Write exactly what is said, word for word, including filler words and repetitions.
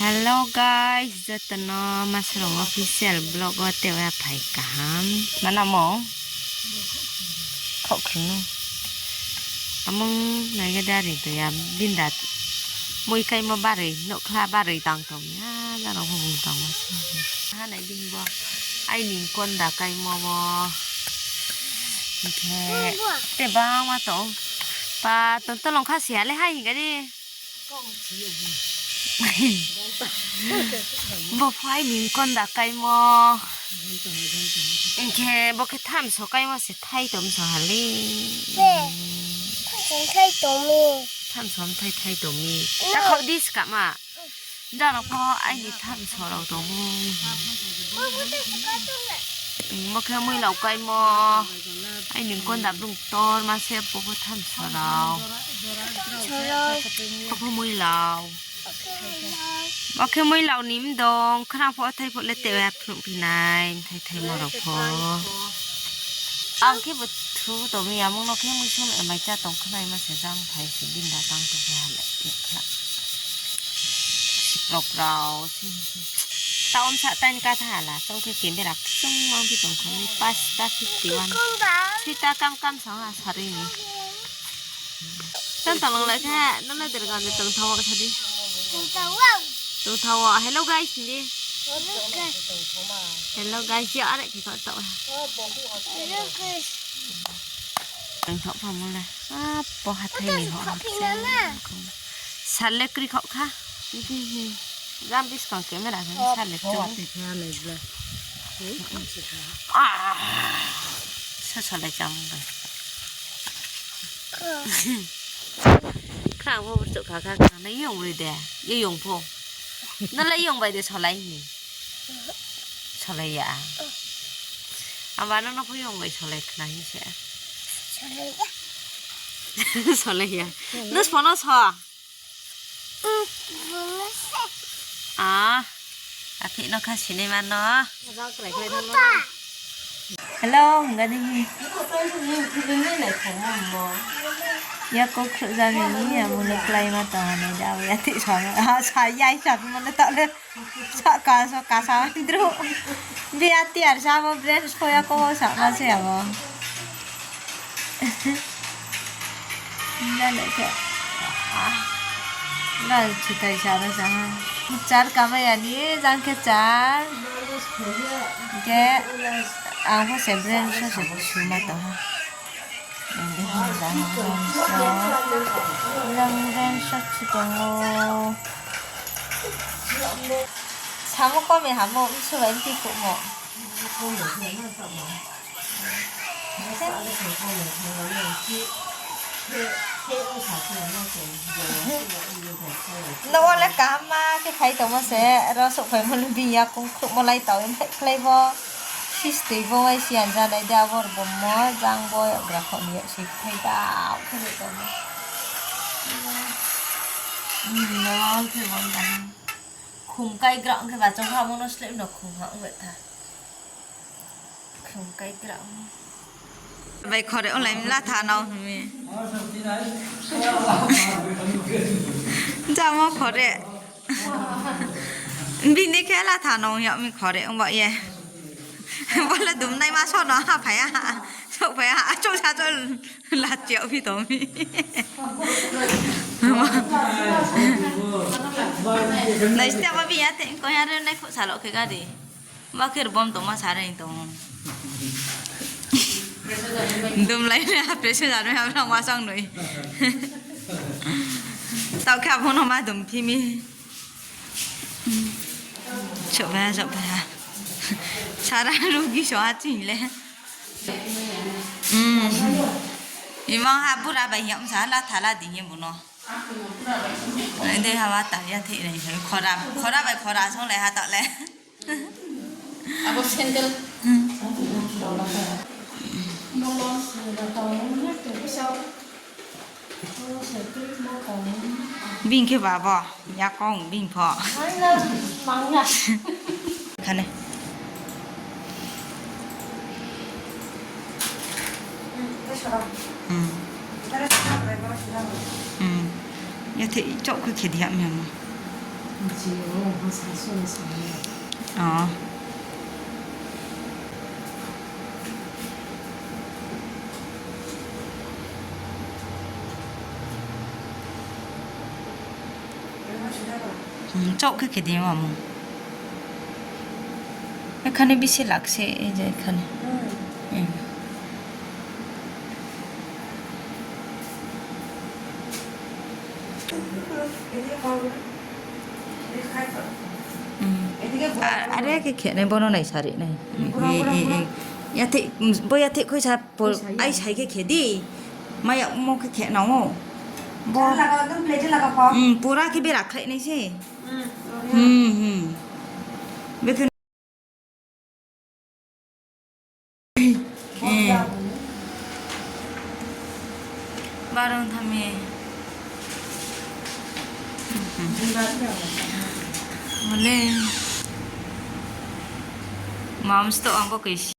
Hello guys, joto no Masrong official vlog wo tewa phai kaham. Mana mo? Khaoh khring no. Amung nai ga dari to ya binda. Mui kaimo baroi, nouhkhla baroi tang tong ya, jaro pho bung tang o. Ha nai di bo. Aini konda kaimo bo. Hing khe, te bangma tong. Pa, tong tolong kha si ha le hai hing ga di. Bo pho aini konda kaimo. Hing khe bo khe thamso kaimo se thai tongmso ha le. Thamso thai thai tong mi. Ta khaoh di skama. Jaro pho aini thamso rao tong o. Bo khe muilau kaimo. Aini konda blung ktor ma se bo pho thamso rao. Bo pho muilau. Bo khe muilau ni mdong, khnang pho thai pho le tewa phnuh phi nai, thai thaimo rao pho. Ang khe bo thu tong mi, amung no khe muisum emai cha tong khnai ma se jang phai se binda tang tong khe ha le, nuh kha. Siprao prao se. Taom sa tain ka tha hala, chung khe camera kchung mang phi tong kho ni, pasta fifty one. Sita kam kam sang ha sari ni. Tang tang lang lai khe, nang na derga de tong thawa sa di. Tong thawa, hello guys, di. Hello guys, ya are khe kha tau. Tong thawa mo le. Ah, po hathai ni ho. Sale kri khaoh kha. Jam bis kang camera khe sale khaoh. Ah, sa sale jam bai. Kha wo burchouh kha kha kha na yong ri de, ye yong pho. Na le yong bai de solai ni. Solai ya. Aba no no pho yong bai solai khna hi se. Solai ya. Nus pho no so. Ah, aphih no kha sinai ma no. Hello, hingga di hi. Ya ko khruh jami ni, ya mung no klái ma tong ha nai da, ya thih sa ma. Ah, sa ya sa ma le ta le. Sa ka, sa ka, sa dru. Bi ya ti ar sa mo, brand pho ya ko sa ma se ya mo. Nale khe. Ah. Nale chutai sa na sa ha. Char kamai ya ni, jang khe char. Khe ang pho se brand so se suma tong ha. Ang de hing jang brand so. Jang brand so chu tong o. Samo komi hamo, msu bai mti kuhmo. No o le kaham ma khe phai tongmo se, ro souhphaimo le bini yakung khruhmo lai tau, emphai khlai bo, sis tui bo wai si anjanai de, abo rbo mo, jang bo, yokgra khaoh ni yag si phai da, khe tongmo. No khe bo da. Khum kaigra ong khe ba chong ha, mo no slep no khum ha ong bai tha. Khum kaigra ong. Bai khore ong lai latha nao hing mi. Jamo khore. Bini khe latha nao yag mi khore ong ba ye. Bo le dumnai ma so no ha phai ha. Souhphai ha, achouh sa chouh. Lachi yag phi tong mi. Nai sta ba bini ya te ko ya re nai khuh salo khe gari. Ba khe rbom tongma sa re tong. Dumlai le ha pressure jar mi ha blang wasang noi. Tau khe abo no ma dum phi mi. Sohphai ha, sohphai ha. Sara rugi so ha ching le. Imang ha bura bai hing sa la thala di hing bo no. Dei ha wa ta ya thei nai hai khora, khora bai khora song lai ha ta le. Abo sandal. Bini khe ba bo, yakong bini pho. Khane. Hmm. Hmm. Ya thei chok khe khe diha mi mo. Ji, o, ha sa so ni sa ni. O. Hmm, chouh khe khe di mamo. Ekhane bisi lakse, ei je ekhane. Hmm. Hmm. Hmm. A-, are khe khe nai, bono nai sari nai. Hmm, bura, bura, bura. Yatheh, bo yatheh khoisa, ai sai khe khe di. Maya mo khe khe nang o. Bo. Laga, ekdom plate laga pa. Hmm, pura khe bera khlai nai se. Hmm. Hmm, hmm. Bekhe Eh. Barong thami. Mole. Mam sto ang ko kesi.